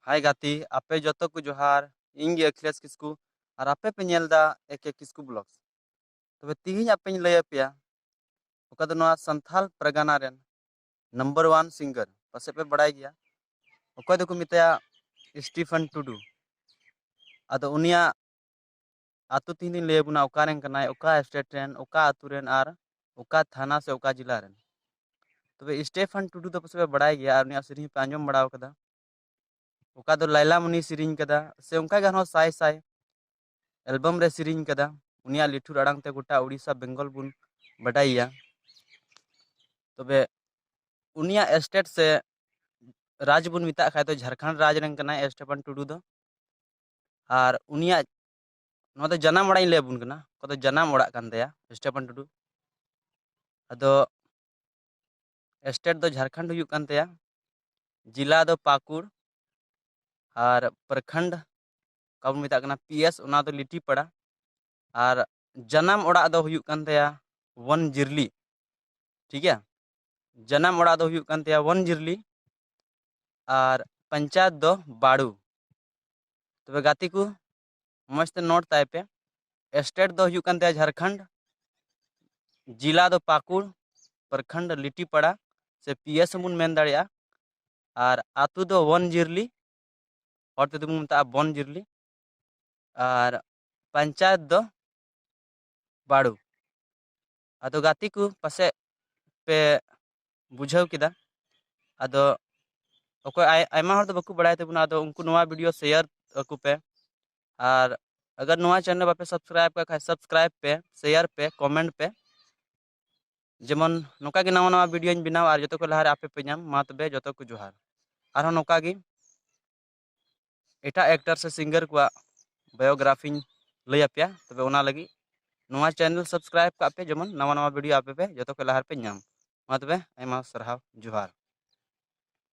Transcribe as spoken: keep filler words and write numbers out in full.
ᱦᱟᱭ ᱜᱟᱛᱮ, ᱟᱯᱮ ᱡᱚᱛᱚ ᱠᱚ ᱡᱚᱦᱟᱨ᱾ ᱤᱧ ᱜᱮ ᱟᱠᱷᱤᱞᱮᱥ ᱠᱤᱥᱠᱩ, ᱟᱨ ᱟᱯᱮ ᱯᱮ ᱧᱮᱞ ᱮᱫᱟ ᱮ ᱠᱮ ᱠᱤᱥᱠᱩ ᱵᱞᱚᱜᱥ᱾ ᱛᱚᱵᱮ ᱛᱤᱦᱤᱧ ᱟᱯᱮᱧ ᱞᱟᱹᱭ ᱟᱯᱮᱭᱟ ᱚᱠᱟ ᱫᱚ ᱱᱚᱣᱟ ᱥᱟᱱᱛᱷᱟᱞ ᱯᱟᱨᱜᱟᱱᱟ ᱨᱮᱱ ᱱᱟᱢᱵᱟᱨ ᱳᱣᱟᱱ ᱥᱤᱝᱜᱟᱨ, ᱯᱟᱥᱮᱡ ᱯᱮ ᱵᱟᱲᱟᱭ ᱜᱮᱭᱟ, ᱚᱠᱚᱭ ᱫᱚᱠᱚ ᱢᱮᱛᱟᱭᱟ ᱥᱴᱤᱯᱷᱟᱱ ᱴᱩᱰᱩ᱾ ᱟᱫᱚ ᱩᱱᱤᱭᱟᱜ ᱟᱹᱛᱩ ᱛᱤᱦᱤᱧ ᱫᱚᱧ ᱞᱟᱹᱭ ᱟᱵᱚᱱᱟ, ᱚᱠᱟ ᱨᱮᱱ ᱠᱟᱱᱟᱭ, ᱚᱠᱟ ᱥᱴᱮᱴ ᱨᱮᱱ, ᱚᱠᱟ ᱟᱹᱛᱩ ᱨᱮᱱ, ᱟᱨ ᱚᱠᱟ ᱛᱷᱟᱱᱟ ᱥᱮ ᱚᱠᱟ ᱡᱮᱞᱟ ᱨᱮᱱ᱾ ᱛᱚᱵᱮ ᱥᱴᱤᱯᱷᱟᱱ ᱴᱩᱰᱩ ᱫᱚ ᱯᱟᱥᱮᱡ ᱯᱮ ᱵᱟᱲᱟᱭ ᱜᱮᱭᱟ, ᱟᱨ ᱩᱱᱤᱭᱟᱜ ᱥᱮᱨᱮᱧ ᱯᱮ ᱟᱸᱡᱚᱢ ᱵᱟᱲᱟ ᱟᱠᱟᱫᱟ᱾ ᱚᱠᱟ ᱫᱚ ᱞᱟᱭᱞᱟᱢᱩᱱᱤ ᱥᱮᱨᱮᱧ ᱠᱟᱫᱟ, ᱥᱮ ᱚᱱᱠᱟ ᱜᱮ ᱟᱨᱦᱚᱸ ᱥᱟᱭ ᱥᱟᱭ ᱮᱞᱵᱟᱢ ᱨᱮ ᱥᱮᱨᱮᱧ ᱠᱟᱫᱟ᱾ ᱩᱱᱤᱭᱟᱜ ᱞᱤᱴᱷᱩᱨ ᱟᱲᱟᱝ ᱛᱮ ᱜᱚᱴᱟ ᱩᱲᱤᱥᱥᱟ ᱵᱮᱝᱜᱚᱞ ᱵᱚᱱ ᱵᱟᱰᱟᱭᱮᱭᱟ᱾ ᱛᱚᱵᱮ ᱩᱱᱤᱭᱟᱜ ᱥᱴᱮᱴ ᱥᱮ ᱨᱟᱡᱽ ᱵᱚᱱ ᱢᱮᱛᱟᱜ ᱠᱷᱟᱡ ᱫᱚ ᱡᱷᱟᱲᱠᱷᱚᱸᱰ ᱨᱟᱡᱽ ᱨᱮᱱ ᱠᱟᱱᱟᱭ ᱥᱴᱤᱯᱷᱟᱱ ᱴᱩᱰᱩ ᱫᱚ᱾ ᱟᱨ ᱩᱱᱤᱭᱟᱜ ᱱᱚᱣᱟ ᱫᱚ ᱡᱟᱱᱟᱢ ᱚᱲᱟᱜ ᱤᱧ ᱞᱟᱹᱭ ᱟᱵᱚᱱ ᱠᱟᱱᱟ, ᱚᱠᱟ ᱫᱚ ᱡᱟᱱᱟᱢ ᱚᱲᱟᱜ ᱠᱟᱱ ᱛᱟᱭᱟ ᱥᱴᱤᱯᱷᱟᱱ ᱴᱩᱰᱩ᱾ ᱟᱫᱚ ᱥᱴᱮᱴ ᱫᱚ ᱡᱷᱟᱲᱠᱷᱚᱸᱰ ᱦᱩᱭᱩᱜ ᱠᱟᱱ ᱛᱟᱭᱟ, ᱡᱮᱞᱟ ᱫᱚ ᱯᱟᱹᱠᱩᱲ, ᱟᱨ ᱯᱨᱚᱠᱷᱚᱸᱰ ᱚᱠᱟ ᱵᱚᱱ ᱢᱮᱛᱟᱜ ᱠᱟᱱᱟ ᱯᱤ ᱮᱥ, ᱚᱱᱟ ᱫᱚ ᱞᱤᱴᱤᱯᱟᱲᱟ, ᱟᱨ ᱡᱟᱱᱟᱢ ᱚᱲᱟᱜ ᱫᱚ ᱦᱩᱭᱩᱜ ᱠᱟᱱ ᱛᱟᱭᱟ ᱵᱚᱱ ᱡᱤᱨᱞᱤ᱾ ᱴᱷᱤᱠ ᱜᱮᱭᱟ, ᱡᱟᱱᱟᱢ ᱚᱲᱟᱜ ᱫᱚ ᱦᱩᱭᱩᱜ ᱠᱟᱱ ᱛᱟᱭᱟ ᱵᱚᱱ ᱡᱤᱨᱞᱤ, ᱟᱨ ᱯᱚᱧᱪᱟᱭᱮᱛ ᱫᱚ ᱵᱟᱲᱩ᱾ ᱛᱚᱵᱮ ᱜᱟᱛᱮ ᱠᱚ, ᱢᱚᱡᱽ ᱛᱮ ᱱᱳᱴ ᱛᱟᱭ ᱯᱮ, ᱥᱴᱮᱴ ᱫᱚ ᱦᱩᱭᱩᱜ ᱠᱟᱱ ᱛᱟᱭᱟ ᱡᱷᱟᱲᱠᱷᱚᱸᱰ, ᱡᱮᱞᱟ ᱫᱚ ᱯᱟᱹᱠᱩᱲ, ᱯᱨᱚᱠᱷᱚᱸᱰ ᱞᱤᱴᱤᱯᱟᱲᱟ, ᱥᱮ ᱯᱤ ᱮᱥ ᱦᱚᱸᱵᱚᱱ ᱢᱮᱱ ᱫᱟᱲᱮᱭᱟᱜᱼᱟ, ᱟᱨ ᱟᱹᱛᱩ ᱫᱚ ᱵᱚᱱ ᱡᱤᱨᱞᱤ, ᱦᱚᱲ ᱛᱮᱫᱚ ᱵᱚᱱ ᱢᱮᱛᱟᱜᱼᱟ ᱵᱚᱱ ᱡᱤᱨᱞᱤ, ᱟᱨ ᱯᱚᱧᱪᱟᱭᱮᱛ ᱫᱚ ᱵᱟᱲᱩ᱾ ᱟᱫᱚ ᱜᱟᱛᱮ ᱠᱚ, ᱯᱟᱥᱮᱡ ᱯᱮ ᱵᱩᱡᱷᱟᱹᱣ ᱠᱮᱫᱟ᱾ ᱟᱫᱚ ᱚᱠᱚᱭ ᱟᱭ-, ᱟᱭᱢᱟ ᱦᱚᱲ ᱫᱚ ᱵᱟᱠᱚ ᱵᱟᱲᱟᱭ ᱛᱟᱵᱚᱱᱟ, ᱟᱫᱚ ᱩᱱᱠᱩ ᱱᱚᱣᱟ ᱵᱷᱤᱰᱤᱭᱳ ᱥᱮᱭᱟᱨ ᱟᱠᱚ ᱯᱮ᱾ ᱟᱨ ᱟᱜᱟᱨ ᱱᱚᱣᱟ ᱪᱮᱱᱮᱞ ᱵᱟᱯᱮ ᱥᱟᱵᱥᱠᱨᱟᱭᱤᱵ ᱠᱟᱜ ᱠᱷᱟᱡ, ᱥᱟᱵᱥᱠᱨᱟᱭᱤᱵ ᱯᱮ, ᱥᱮᱭᱟᱨ ᱯᱮ, ᱠᱚᱢᱮᱱᱴ ᱯᱮ, ᱡᱮᱢᱚᱱ ᱱᱚᱝᱠᱟ ᱜᱮ ᱱᱟᱣᱟ ᱱᱟᱣᱟ ᱵᱷᱤᱰᱤᱭᱳᱧ ᱵᱮᱱᱟᱣᱟ ᱟᱨ ᱡᱚᱛᱚ ᱠᱷᱚᱱ ᱞᱟᱦᱟᱨᱮ ᱟᱯᱮ ᱯᱮ ᱧᱟᱢ᱾ ᱢᱟ ᱛᱚᱵᱮ ᱡᱚᱛᱚ ᱠᱚ ᱡᱚᱦᱟᱨ᱾ ᱟᱨᱦᱚᱸ ᱱᱚᱝᱠᱟ ᱜᱮ ᱮᱴᱟᱜ ᱮᱠᱴᱟᱨ ᱥᱮ ᱥᱤᱝᱜᱟᱨ ᱠᱚᱣᱟᱜ ᱵᱟᱭᱳᱜᱨᱟᱯᱷᱤᱧ ᱞᱟᱹᱭ ᱟᱯᱮᱭᱟ᱾ ᱛᱚᱵᱮ ᱚᱱᱟ ᱞᱟᱹᱜᱤᱫ ᱱᱚᱣᱟ ᱪᱮᱱᱮᱞ ᱥᱟᱵᱥᱠᱨᱟᱭᱤᱵ ᱠᱟᱜ ᱯᱮ, ᱡᱮᱢᱚᱱ ᱱᱟᱣᱟ ᱱᱟᱣᱟ ᱵᱷᱤᱰᱤᱭᱳ ᱟᱯᱮ ᱯᱮ ᱡᱚᱛᱚ ᱠᱷᱚᱱ ᱞᱟᱦᱟ ᱨᱮᱯᱮ ᱧᱟᱢ᱾ ᱢᱟ ᱛᱚᱵᱮ ᱟᱭᱢᱟ ᱥᱟᱨᱦᱟᱣ, ᱡᱚᱦᱟᱨ᱾